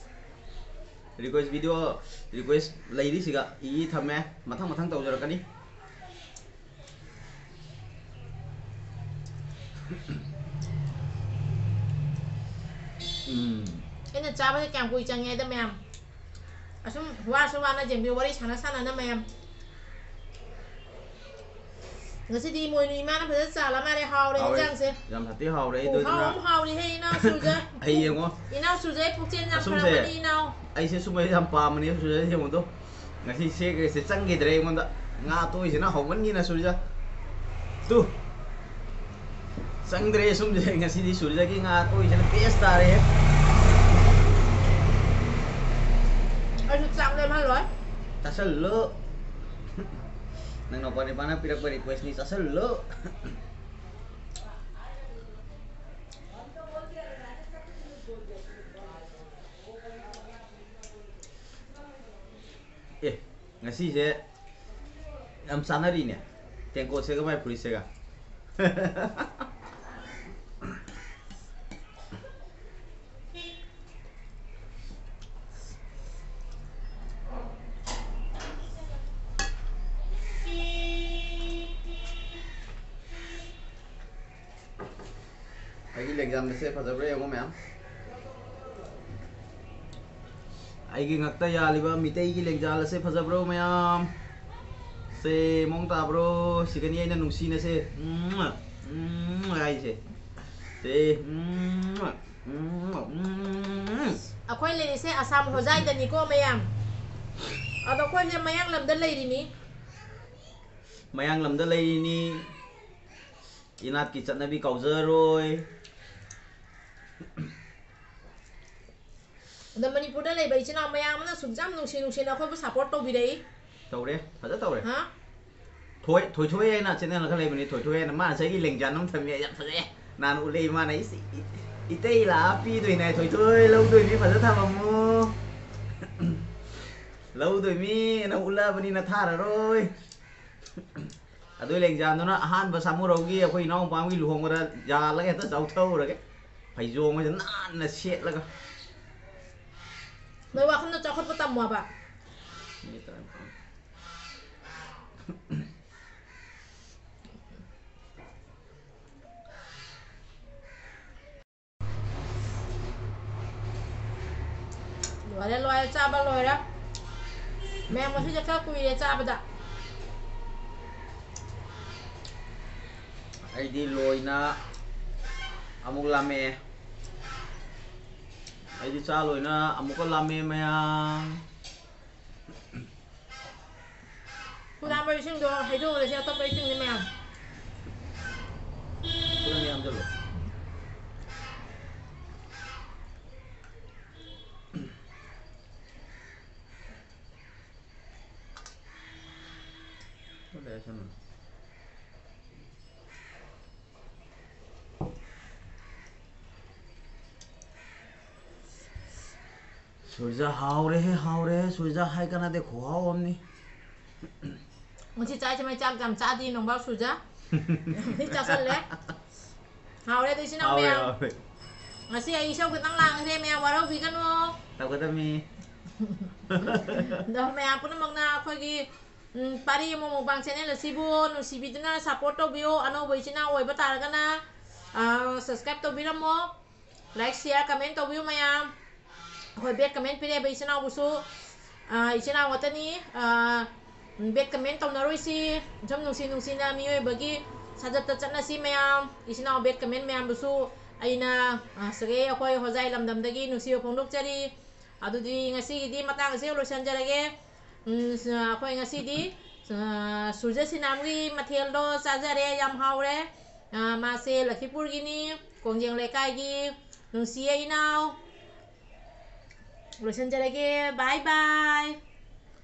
Request video, request ꯂꯩꯔꯤꯁꯤꯒ ꯏ ꯊꯝꯃꯦ꯫ ꯃꯊꯪ ꯃꯊꯪ ꯇꯧꯖꯔꯛꯀꯅꯤ꯫ ꯎꯝ꯫ ꯑꯩꯅ ꯆꯥꯕꯁꯦ ꯀꯌꯥꯝ ꯀꯨꯏ ꯆꯪꯉꯦ ꯍꯥꯏꯗ ꯃꯌꯥꯝ? ꯑꯁꯨꯝ ꯋꯥꯁꯨ ꯋꯥꯅ ꯖꯦꯝꯕꯤ ꯋꯥꯔꯤ ꯁꯥꯟꯅ ꯁꯥꯟꯅꯅ ꯃꯌꯥꯝ꯫ ꯉꯁꯤꯗꯤ ꯏꯃꯣꯏꯅꯨ ꯏꯃꯥꯅ ꯐꯖꯅ ꯆꯥꯜꯂ ꯃꯥꯜꯂꯦ꯫ ꯍꯥꯎꯔꯦ ꯍꯥꯎꯔꯦ꯫ ꯏꯟꯖꯥꯡꯁꯦ꯫ ꯌꯥꯝ ꯁꯥꯊꯤ ꯍꯥꯎꯔꯦ꯫ ꯈꯨꯍꯥꯎ ꯑꯗꯨꯗꯨꯅ ꯑꯃ ꯍꯥꯎꯔꯤꯍꯦ ꯏꯅꯥꯎ ꯁꯨꯔꯖ꯫ ꯑꯩ ꯌꯦꯡꯉꯣ꯫ ꯏꯅꯥꯎ ꯁꯨꯔꯖ ꯄꯨꯛꯆꯦꯜ ꯌꯥꯝ ꯑꯁꯨꯝꯁꯦ꯫ ꯐꯔꯝꯒꯅꯤ ꯏꯅꯥꯎ꯫ ꯑꯩꯁꯦ ꯁꯨꯝꯕꯁꯦ ꯌꯥꯝ ꯄꯥꯝꯕꯅꯦ ꯁꯨꯔꯖ ꯌꯦꯡꯉꯨꯗꯣ꯫ ꯉꯁꯤ ꯁꯦꯒꯁꯦ ꯆꯪꯈꯤꯗ꯭ꯔꯦ ꯑꯩꯉꯣꯟꯗ꯫ ꯉꯥ ꯑꯇꯣꯏꯁꯤꯅ ꯍꯧꯃꯟꯒꯤꯅ ꯁꯨꯔꯖ꯫ ꯇꯨ꯫ ꯆꯪꯗ꯭ꯔꯦ ꯁꯨꯝꯁꯦ꯫ ꯉꯁꯤꯗꯤ ꯁꯨꯔꯖꯒꯤ ꯉꯥ ꯑꯇꯣꯏꯁꯤꯅ best ꯇꯥꯔꯦ꯫ ꯑꯩꯁꯨ ꯆꯥꯛ ꯂꯦꯝꯍꯜꯂꯣꯏ꯫ ꯆꯥꯁꯜꯂꯨ꯫ ꯅꯪ ꯅꯄꯥ ꯅꯤꯄꯥꯅ ꯄꯤꯔꯛꯄ request ꯅꯤ, ꯆꯥꯁꯜꯂꯨ꯫ ꯑꯦ, ꯉꯁꯤꯁꯦ ꯌꯥꯝ ꯆꯥꯅꯔꯤꯅꯦ, ꯇꯦꯡꯀꯣꯠꯁꯦꯒ ꯃꯥꯏ ꯐꯨꯔꯤꯠꯁꯦꯒ꯫ ꯑꯩꯒꯤ ꯂꯦꯡꯖꯥꯝꯗꯁꯦ ꯐꯖꯕ꯭ꯔꯥ ꯌꯦꯡꯉꯣ ꯃꯌꯥꯝ꯫ ꯑꯩꯒꯤ ꯉꯛꯇ ꯌꯥꯜꯂꯤꯕ ꯃꯤꯇꯩꯒꯤ ꯂꯦꯡꯖꯥꯜ ꯑꯁꯦ ꯐꯖꯕ꯭ꯔꯣ ꯃꯌꯥꯝ? ꯁꯦ, ꯃꯑꯣꯡ ꯇꯥꯕ꯭ꯔꯣ? ꯁꯤꯒꯅꯤ ꯑꯩꯅ ꯅꯨꯡꯁꯤꯅꯁꯦ꯫ ꯎꯝ, ꯎꯝ ꯍꯥꯏꯁꯦ꯫ ꯁꯦ, ꯎꯝ, ꯎꯝ, ꯎꯝ꯫ ꯑꯩꯈꯣꯏ ꯂꯩꯔꯤꯁꯦ ꯑꯁꯥꯝ ꯍꯣꯖꯥꯏꯗꯅꯤꯀꯣ ꯃꯌꯥꯝ꯫ ꯑꯗꯣ ꯑꯩꯈꯣꯏꯁꯦ ꯃꯌꯥꯡꯂꯝꯗ ꯂꯩꯔꯤꯅꯤ꯫ ꯃꯌꯥꯡꯂꯝꯗ ꯂꯩꯔꯤꯅꯤ꯫ ꯏꯅꯥꯠꯀꯤ ꯆꯠꯅꯕꯤ ꯀꯥꯎꯖꯔꯣꯏ꯫ ꯑꯗ ꯃꯅꯤꯄꯨꯔꯗ ꯂꯩꯕ ꯏꯆꯤꯟ ꯏꯅꯥꯎ ꯃꯌꯥꯝ ꯑꯃꯅ ꯁꯨꯛ ꯌꯥꯝ ꯅꯨꯡꯁꯤ ꯅꯨꯡꯁꯤꯅ ꯑꯩꯈꯣꯏꯕꯨ support ꯇꯧꯕꯤꯔꯛꯏ꯫ ꯇꯧꯔꯦ, ꯐꯖ ꯇꯧꯔꯦ꯫ ꯍꯥ? ꯊꯣꯏ, ꯊꯣꯏꯊꯣꯏ ꯍꯥꯏꯅ channel ꯑꯃ ꯂꯩꯕꯅꯤ, ꯊꯣꯏꯊꯣꯏ ꯍꯥꯏꯅ꯫ ꯃꯥ ꯉꯁꯥꯏꯒꯤ ꯂꯦꯡꯖꯥꯟ ꯑꯃ ꯊꯝꯃꯦ, ꯌꯥꯝ ꯐꯖꯩꯌꯦ꯫ ꯅꯍꯥꯟ ꯎꯠꯂꯛꯏ ꯃꯥꯅ, "ꯏꯁ, ꯏ-, ꯏꯇꯩ ꯂꯥꯛꯑ ꯄꯤꯗꯣꯏꯅꯦ, ꯊꯣꯏꯊꯣꯏ ꯂꯧꯗꯣꯏꯅꯤ, ꯐꯖ ꯊꯝꯃꯝꯃꯨ꯫ ꯂꯧꯗꯣꯏꯅꯤ, ꯅꯪ ꯎꯠꯂꯛꯑꯕꯅꯤꯅ ꯊꯥꯔꯔꯣꯏ"꯫ ꯑꯗꯨ ꯂꯦꯡꯖꯥꯟꯗꯨꯅ ꯑꯍꯥꯟꯕ ꯁꯥꯃꯨꯔꯧꯒꯤ ꯑꯩꯈꯣꯏ ꯏꯅꯥꯎꯄꯥ ꯑꯃꯒꯤ ꯂꯨꯍꯣꯡꯕꯗ ꯌꯥꯜꯂꯒ ꯍꯦꯛꯇ ꯆꯥꯎꯊꯔꯨꯔꯒꯦ꯫ ꯐꯩꯖꯣꯝ ꯍꯥꯏꯁꯦ ꯅꯥꯟꯅ ꯁꯦꯠꯂꯒ꯫ ꯅꯣꯏ ꯋꯥꯈꯜꯅ ꯆꯥꯎꯈꯠꯄ ꯇꯝꯃꯣꯕ꯫ ꯃꯤ ꯇꯔꯥꯅꯤꯄꯥꯟ꯫ ꯂꯣꯏꯔꯦ, ꯂꯣꯏꯔꯦ, ꯆꯥꯕ ꯂꯣꯏꯔꯦ꯫ ꯃꯌꯥꯝ ꯉꯁꯤꯁꯦ ꯈꯔ ꯀꯨꯏꯔꯦ ꯆꯥꯕꯗ꯫ ꯑꯩꯗꯤ ꯂꯣꯏꯅ ꯑꯃꯨꯛ ꯂꯥꯝꯃꯛꯑꯦ꯫ ꯑꯩꯗꯤ ꯆꯥ ꯂꯣꯏꯅ ꯑꯃꯨꯛꯀ ꯂꯥꯝꯃꯛꯑꯦ ꯃꯌꯥꯝ꯫ ꯈꯨꯗꯥꯝꯕ ꯏꯁꯤꯡꯗꯣ ꯍꯩꯗꯣꯛꯎꯔꯁꯦ, ꯑꯇꯣꯞꯄ ꯏꯁꯤꯡꯗꯤ ꯃꯌꯥꯝ꯫ ꯈꯨꯗꯥꯝ ꯌꯥꯝꯁꯤꯜꯂꯣ꯫ ꯈꯨꯗꯥꯝ ꯌꯥꯝꯁꯤꯜꯂꯣ꯫ ꯁꯨꯏꯖꯥ ꯍꯥꯎꯔꯦꯍꯦ, ꯍꯥꯎꯔꯦꯍꯦ, ꯁꯨꯏꯖꯥ ꯍꯥꯏ ꯀꯥꯟꯅꯗꯦ, ꯈꯨꯍꯥꯎ ꯑꯃꯅꯤ꯫ ꯉꯁꯤ ꯆꯥꯏꯁꯦ ꯃꯩ ꯆꯥꯛ ꯌꯥꯝ ꯆꯥꯗꯦ, ꯅꯣꯡꯕꯥꯎ ꯁꯨꯏꯖꯥ꯫ ꯃꯩ ꯆꯥꯁꯜꯂꯦ꯫ ꯍꯥꯎꯔꯦ ꯑꯗꯨ ꯏꯆꯤꯟ ꯏꯅꯥꯎ ꯍꯥꯎꯔꯦ, ꯃꯌꯥꯝ꯫ ꯍꯥꯎꯔꯦ꯫ ꯉꯁꯤ ꯑꯩ ꯏꯁꯧ ꯈꯤꯇꯪ ꯂꯥꯡꯈ꯭ꯔꯦ, ꯃꯌꯥꯝ ꯋꯥꯔꯧꯕꯤꯒꯅꯨ꯫ ꯇꯧꯒꯗꯕꯅꯤ꯫ ꯑꯗꯣ ꯃꯌꯥꯝ ꯄꯨꯝꯅꯃꯛꯅ ꯑꯩꯈꯣꯏꯒꯤ, ꯎꯝ, ꯄꯥꯔꯤ ꯑꯃꯨꯛ ꯃꯨꯛꯕꯥꯡ ꯆꯦꯅꯦꯜ ꯑꯁꯤꯕꯨ ꯅꯨꯡꯁꯤꯕꯤꯗꯨꯅ ꯁꯞꯄꯣꯔꯠ ꯇꯧꯕꯤꯌꯨ꯫ ꯑꯅꯧꯕ ꯏꯆꯤꯟ ꯏꯅꯥꯎ ꯑꯣꯏꯕ ꯇꯥꯔꯒꯅ, ꯑ, ꯁꯕꯁꯀ꯭ꯔꯥꯏꯕ ꯇꯧꯕꯤꯔꯝꯃꯣ꯫ ꯂꯥꯏꯛ, ꯁꯤꯌꯥꯔ, ꯀꯃꯦꯟ ꯇꯧꯕꯤꯌꯨ ꯃꯌꯥꯝ꯫ ꯑꯩꯈꯣꯏ ꯕꯦꯠ ꯀꯃꯦꯟ ꯄꯤꯔꯛꯏꯕ ꯏꯆꯤꯟ ꯏꯅꯥꯎꯕꯨꯁꯨ, ꯑ, ꯏꯆꯤꯟ ꯏꯅꯥꯎ ꯉꯥꯛꯇꯅꯤ꯫ ꯑ, ꯕꯦꯠ ꯀꯃꯦꯟ ꯇꯧꯅꯔꯣꯏꯁꯤ꯫ ꯁꯨꯝ ꯅꯨꯡꯁꯤ ꯅꯨꯡꯁꯤꯅ ꯃꯤꯑꯣꯏꯕꯒꯤ ꯁꯥꯖꯠꯇ ꯆꯠꯅꯁꯤ ꯃꯌꯥꯝ꯫ ꯏꯆꯤꯟ ꯏꯅꯥꯎ ꯕꯦꯠ ꯀꯃꯦꯟ ꯃꯌꯥꯝꯕꯨꯁꯨ ꯑꯩꯅ, ꯑ, ꯁꯥꯒꯩ ꯑꯩꯈꯣꯏ ꯍꯣꯖꯥꯏ ꯂꯝꯗꯝꯗꯒꯤ ꯅꯨꯡꯁꯤꯕ ꯐꯣꯡꯗꯣꯛꯆꯔꯤ꯫ ꯑꯗꯨꯗꯤ ꯉꯁꯤꯒꯤꯗꯤ ꯃꯇꯥꯡ ꯑꯁꯤꯗ ꯂꯣꯏꯁꯤꯟꯖꯔꯒꯦ꯫ ꯎꯝ, ꯁ-, ꯑꯩꯈꯣꯏ ꯉꯁꯤꯗꯤ, ꯑ, ꯁꯨꯔꯖ ꯁꯤꯅꯥꯝꯒꯤ ꯃꯊꯦꯜꯗꯣ ꯆꯥꯖꯔꯦ, ꯌꯥꯝ ꯍꯥꯎꯔꯦ꯫ ꯑ, ꯃꯥꯁꯦ ꯂꯈꯤꯄꯨꯔꯒꯤꯅꯤ, ꯀꯣꯡꯖꯦꯡ ꯂꯩꯀꯥꯏꯒꯤ꯫ ꯅꯨꯡꯁꯤꯌꯦ ꯏꯅꯥꯎ꯫ ꯂꯣꯏꯁꯤꯟꯖꯔꯒꯦ꯫ ꯕꯥꯏ ꯕꯥꯏ꯫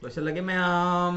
ꯂꯣꯏꯁꯤꯜꯂꯒꯦ ꯃꯌꯥꯝ꯫